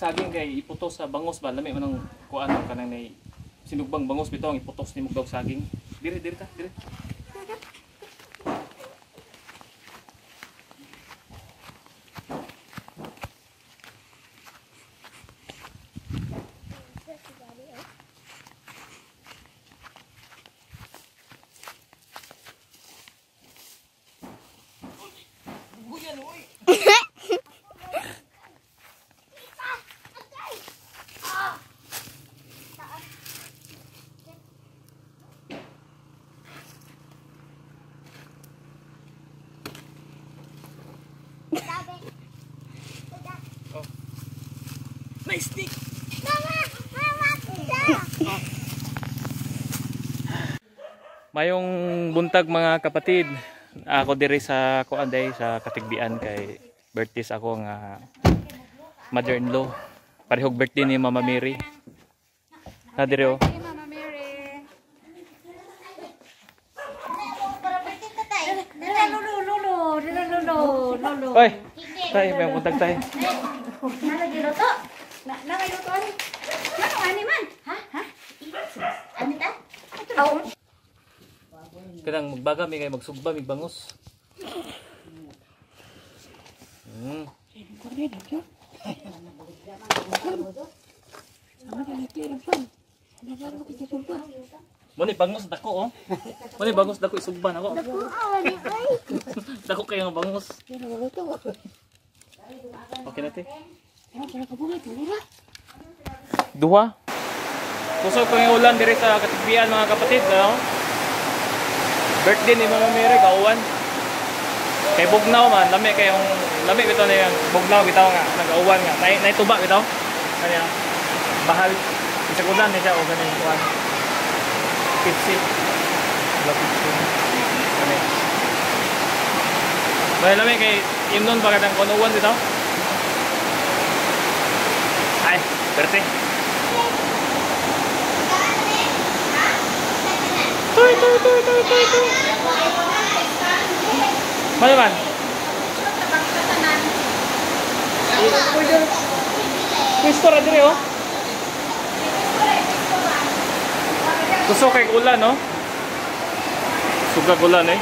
Saging kay iputos sa bangos ba, lami man ang kuan ang kanang nay sinugbang bangos bitaw ang iputos nimo og saging. Dire dire ta, dire. Oh. Nice stick. Mama, mama, oh. Mayong buntag mga kapatid. Ako diri sa kuan day sa Katigbian kay birthday sa ako nga mother-in-law. Parehog birthday ni Mama Mary. Na diri oh. Mama Mary. Oy. Tay, may buntag tay. Nalagiluto. Nalagiluto ani. Ano ani man? Ha? Ha? Ani ta? Aw. Kanang magbaga mi kay magsugba mig bangos. Mo ni bangos dako oh. Mo ni bangos dako isugba nako. Dako ani ay. Dako kayo nga bangos. Okay na te. Duha. Kusog ko yung ulan diri sa Katigbian mga kapatid, no? Birthday ni Mama Mary kauwan. Kay bugnaw man, lami kayong lami bitaw na yang bugnaw bitaw nga nag-uwan nga. Nay nay tuba bitaw. Kanya bahal bisag ulan ni siya o ganing kuan. Pipsi. Wala pipsi. Kani. Bay lami kay imnon ba kadang kunuwan bitaw? Ay, birthday. Tuy tuy tuy tuy tuy tuy. Mana man? Pwesto ra dire oh. Kusog kay ulan no? Sugag ulan eh.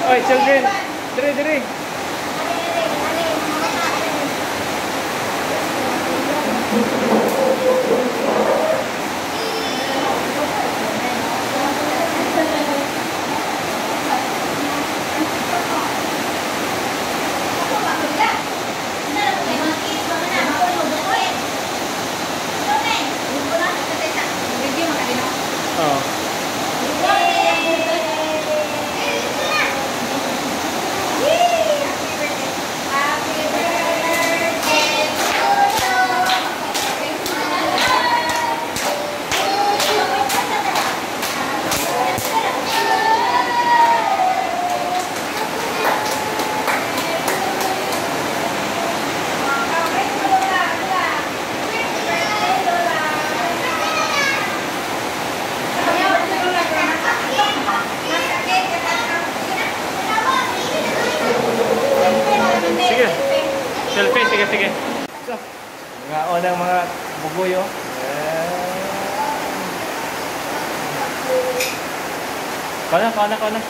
Oy, children, dire dire. Oh. Sige. Selfie, sige, sige. Mga unang mga bugoyo. Kana, kana, kana.